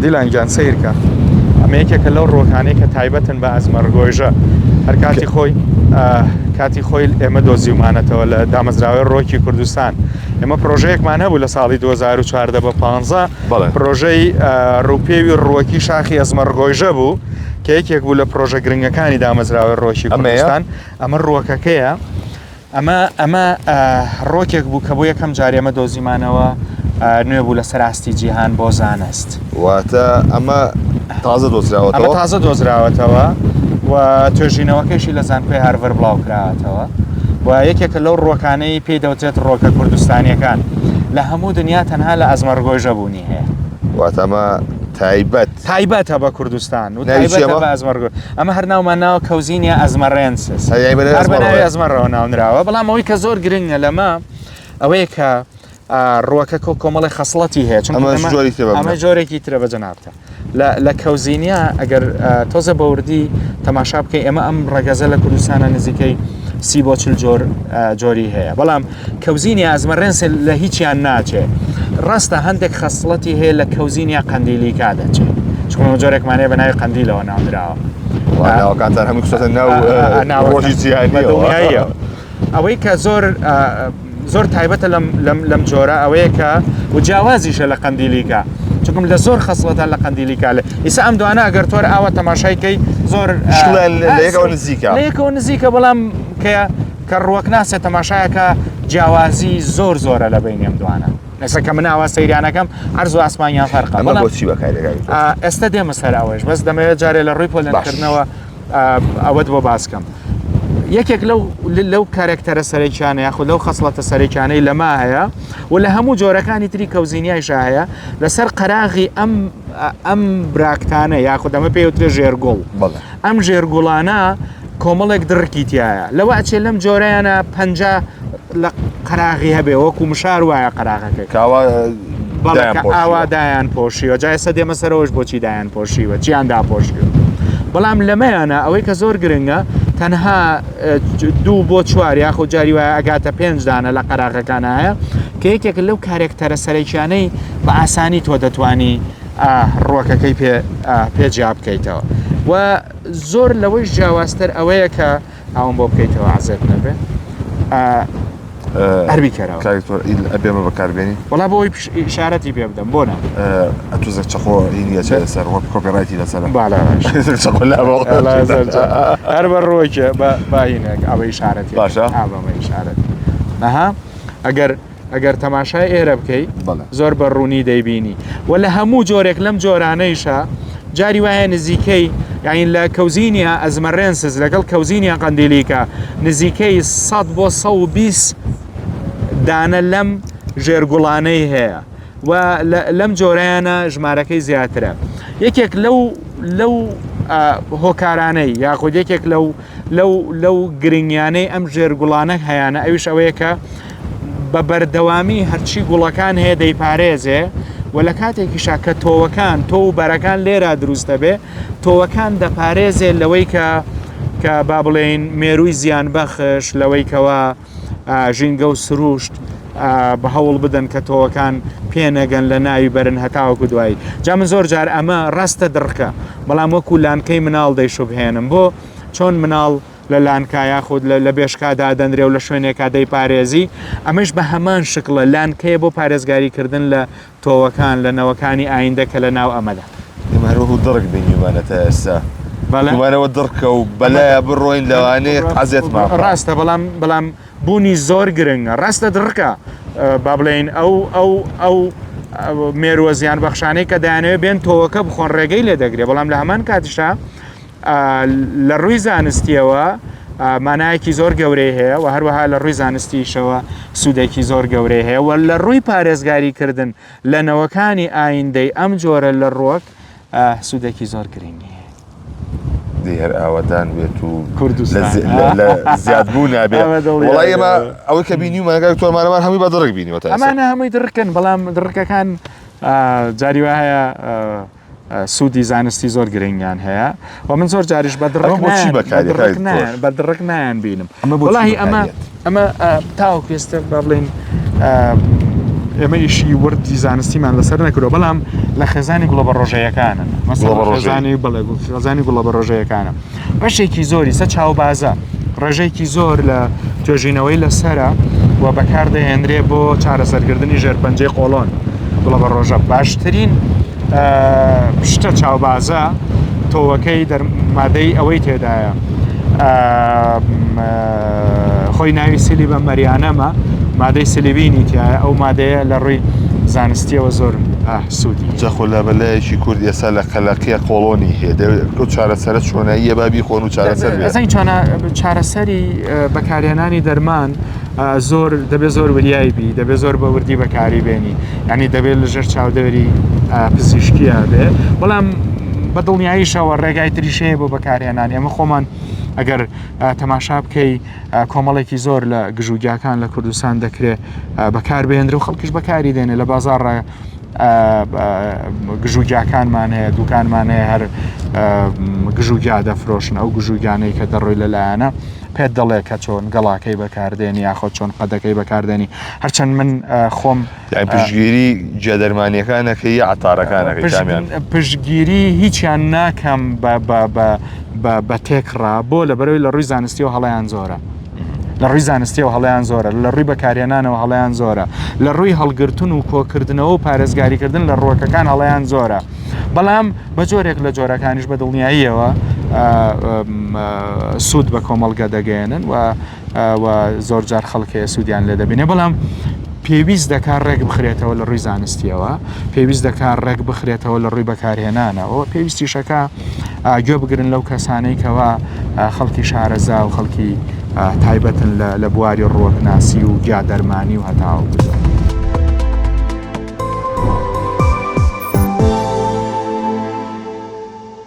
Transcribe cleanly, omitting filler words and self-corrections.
دیلان گیان سەیرکە ئەمە یەکێکە لەو ڕۆکانەی کە تایبەتن بە ئەزمەڕگۆیژە هەر کاتی خۆی کاتی خۆی ئێمە دۆزیومانەتەوە لە دامەزراوەی ڕۆکی کوردستان ئێمە پرۆژەیەکمان هەبوو لە ساڵی 2014 بە 15 پرۆژەی ڕووپێوی ڕوەکی شاخی ئەزمەڕگۆیژە بوو کە یەکێک بوو لە پرۆژە گرنگەکانی دامەزراوەی ڕۆکی کوردستان ئەمە ڕوەکەکەیە ئەمە ئەمە ڕۆکێک بوو کە بۆ یەکەم جار ئێمە دۆزیمانەوە نوێ بوو لەسەر ئاستی جیهان بۆ زانست. واتە ئەمە تازە دۆزراوەتەوە؟ ئەمە تازە دۆزراوەتەوە و توێژینەوەکەشی لە زانکۆی هارڤەر بڵاو کراوەتەوە و یەکێکە لەو ڕۆکانەی پێی دەوترێت ڕۆکە کوردستانیەکان لە هەموو دنیا تەنها لە ئەزمەڕگۆیژە بوونی هەیە. واتە ئەمە تایبەت. تایبەتە بە کوردستان و تایبەتە بە ئەزمەڕگۆ ئەمە هەر ناومان ناوە کەوزینیا ئەزمەڕێنسس هەر بە ناوی ئەزمەڕەوە ناونراوە بەڵام ئەوەی کە زۆر گرنگە لەمە ئەوەیە کە ڕووەکە کۆ کۆمەڵی خەسڵەتی هەیە چونکە ئەمە جۆرێکی ترە بە جەنابتە لە کەوزینیا ئەگەر تۆزە بەوردی تەماشا بکەی ئێمە ئەم ڕەگەزە لە کوردستانە نزیکەی سی بۆ چل جۆر جۆری هەیە بەڵام کەوزینی ئەزمەڕێنس لە هیچیان ناچێ ڕاستە هەندێک خەسڵەتی هەیە لە کەوزینیا قەندیلیکا دەچێ چونکە جۆرێکمان هەیە بە ناوی قەندیلەوە ناونراوە ناوەکانتان هەمووی خستۆتە ناو ڕۆژی جیهانیەوە. ئەوەی کە زۆر زۆر تایبەتە لەم لەم لەم جۆرە ئەوەیە کە و جیاوازیشە لە قەندیلیکا چونکم لە زۆر خەسڵەتە لە قەندیلیکا لە ئیسا ئەم دوانە ئەگەر تۆر ئاوا تەماشای کەی زۆر لە یەکەوە نزیکە لە یەکەوە نزیکە بەڵام کە کە ڕووەکناسێ تەماشایەکە جیاوازی زۆر زۆرە لە بەینی ئەم دوانە. ئێستا کە من ئاوا سەیریانەکەم عەرز و ئاسمانیان فەرقە. ئەمە بۆچی بەکارێکانی تۆ؟ ئێستا دێمە سەر ئەوەش بەس دەمەوێت جارێ لە ڕووی پۆلێنکردنەوە ئەوەت بۆ باس کەم. یەکێک لەو لەو کارێکتەرە سەرەکیانە یاخود لەو خەسڵەتە سەرەکیانەی لەما هەیە و لە هەموو جۆرەکانی تری کەوزینیایشا هەیە لەسەر قەراغی ئەم ئەم براکتانە یاخود ئەمە پێوترێ ژێرگوڵ ئەم ژێرگوڵانە کۆمەڵێک دڕکی تایە لەوە ئەچێ لەم جۆرەیانە 50 لە قەراغی هەبێ وەکو مشار وایە قەراغەکەی کاوە ئاوا دایان پۆشیوە جا ئێستا دێمە سەرەوەش بۆچی دایان پۆشیوە چیان داپۆشیوە بەڵام لەمەیانە ئەوەی کە زۆر گرنگە تەنها دوو بۆ چوار یاخود جاری وایە ئەگاتە پێنج دانە لە قەراغەکانە هەیە کە یەکێک لەو کارێکتەرە سەرەکیانەی بە ئاسانی تۆ دەتوانی ڕوەکەکەی پێ پێ جیا بکەیتەوە و زۆر لەوەیش جیاوازتر ئەوەیە کە ئاوم بۆ بکەیتەوە عەزێت نەبێ هەر بیکەرەوە. کاک دکتۆر ئیل ئەبێ مە بەکاربێنی؟ وەڵا بۆ ئەوەی ئیشارەتی پێ بدەم بۆ نا. ئەتوزە چەقۆ هینی ئەچێ لەسەر وەک کۆپیڕایتی لەسەرە. بالا باش. چەقۆ لا بۆ. هەر بە ڕووەکێ بە بە هینێک ئەوە ئیشارەتی. باشە. ئا بەمە ئیشارەت. ئەها ئەگەر ئەگەر تەماشای ئێرە بکەی زۆر بە ڕوونی دەیبینی و لە هەموو جۆرێک لەم جۆرانەیشە جاری وایە نزیکەی یعنی لە کەوزینیا ئەزمەرێنسس لەگەڵ کەوزینیا قەندیلیکە نزیکەی 100 بۆ 120 دانە لەم ژێرگوڵانەی هەیە و لەم جۆرەیانە ژمارەکەی زیاترە یەکێک لەو لەو هۆکارانەی یاخود یەکێک لەو لەو لەو گرنگیانەی ئەم ژێرگوڵانە هەیانە ئەویش ئەوەیە کە بە بەردەوامی هەرچی گوڵەکان هەیە دەیپارێزێ و لە کاتێکیشا کە تۆوەکان تۆ و بەرەکان لێرا دروست دەبێ تۆوەکان دەپارێزێ لەوەی کە کە با بڵێین مێرووی زیان بەخش لەوەی کەوا ژینگە و سروشت بە هەوڵ بدەن کە تۆوەکان پێنەگەن لە ناوی بەرن هەتاوەکو دوایی جا من زۆر جار ئەمە ڕاستە دڕکە بەڵام وەکو لانکەی مناڵ دەیشوبهێنم بۆ چۆن مناڵ لە لانکا یاخود لە بێشکا دادەنرێ و لە شوێنێکا دەیپارێزی، ئەمەش بە هەمان شکڵە، لانکەیە بۆ پارێزگاری کردن لە تۆوەکان، لە نەوەکانی ئایندە کە لە ناو ئەمەدا. ئێمە هەر وەکو دڕک بینیومانە تا ئێستا. بەڵێ. گومانەوە دڕکە و بەلایە بڕۆین لەوانەیە عەزێتمان بکا. ڕاستە بەڵام بەڵام بوونی زۆر گرنگە. ڕاستە دڕکە با بڵێین ئەو ئەو ئەو مێرووە زیانبەخشانەی کە دەیانەوێت بێن تۆوەکە بخۆن ڕێگەی لێ دەگرێ بەڵام لە هەمان کاتیشا لە ڕووی زانستیەوە مانایەکی زۆر گەورەی هەیە و هەروەها لە ڕووی زانستیشەوە سوودێکی زۆر گەورەی هەیە و لە ڕووی پارێزگاری کردن لە نەوەکانی ئایندەی ئەم جۆرە لە ڕوەک سوودێکی زۆر گرنگی هەیە. دی هەر ئاوەدان بێت و کوردستان لە زیادبوو نابێت وڵی ئێمە ئەوەی کە بینیومانە کاک تۆمانەمان هەمووی بە دڕک بینیوە تا ئێستا. ئەمانە هەمووی دڕکن بەڵام دڕکەکان جاری وا هەیە سوودی زانستی زۆر گرنگیان هەیە و من زۆر جاریش بە دڕک بە دڕک نایان بینم وڵی ئەمە ئەمە تاوەکو ئێستا با بڵێین. ئێمە ئیشی وردی زانستیمان لەسەر نەکردووە بەڵام لە خێزانی گوڵە بەڕۆژەیەکانن خێزانی بەڵێ خێزانی گوڵە بەڕۆژەیەکانە بەشێکی زۆری سە چاوبازە ڕێژەیەکی زۆر لە توێژینەوەی لەسرە و بەکاردەهێنرێ بۆ چارەسەرکردنی ژێرپەنجەی قۆڵۆن گوڵە بەڕۆژە باشترین شتە چاوبازە تۆوەکەی دەرمادەی ئەوەی تێدایە خۆی ناوی سلی بە مەریانەمە مادەی سلیبینی تایە ئەو مادەیە لە ڕووی زانستیەوە زۆر سوودی جەخۆ لە بەلایەکی کورد ئێستا لە قەلەقیە قۆڵۆنی هەیە ئەو چارەسەرە چۆناییە با بیخۆن و چارەسەر بێت ئەزانی چۆنە چارەسەری بەکارهێنانی دەرمان زۆر دەبێت زۆر وریای بی دەبێت زۆر بە وردی بەکاری بێنی ینی دەبێت لەژێر چاودێری پزیشکیە بێ بەڵام بە دڵنیاییشەوە ڕێگای تریش هەیە بۆ بەکارهێنانی ئەمە خۆمان ئەگەر تەماشا بکەی کۆمەڵێکی زۆر لە گژوگیاکان لە کوردستان دەکرێت بەکار بهێنرێ و خەڵکیش بەکاری دێنێ لە بازاڕ گژوگیاکانمان هەیە دوکانمان هەیە هەر گژوگیا دەفرۆشن ئەو گژوگیانەی کە دەڕۆی لەلایەنە پێت دەڵێ کە چۆن گەڵاکەی بەکاردێنی یاخۆ چۆن قەدەکەی بەکاردێنی هەرچەند من خۆم یان پشتگیری جیا دەرمانیەکانەکەی یا عەتارەکانەکەی کامیان؟ پشتگیری هیچیان ناکەم بە تێکڕا بۆ لە بەرەوەی لە ڕووی زانستیەوە هەڵیان زۆرە. لە ڕووی زانستیەوە هەڵیان زۆرە لە ڕووی بەکارهێنانەوە هەڵیان زۆرە لە ڕووی هەڵگرتن و کۆکردنەوە و پارێزگاریکردن لە ڕووەکەکان هەڵیان زۆرە بەڵام بە جۆرێک لە جۆرەکانیش بە دڵنیاییەوە سوود بە کۆمەڵگە دەگەیەنن و و زۆر جار خەڵک هەیە سوودیان لێ دەبینێ بەڵام پێویست دەکات ڕێک بخرێتەوە لە ڕووی زانستیەوە پێویست دەکات ڕێک بخرێتەوە لە ڕووی بەکارهێنانەوە پێویستیشەکە گوێ بگرن لەو کەسانەی کەوا خەڵکی شارەزا و خەڵکی تایبەتن لە بواری ڕوەکناسی و گیا دەرمانی و هەتاوەکو.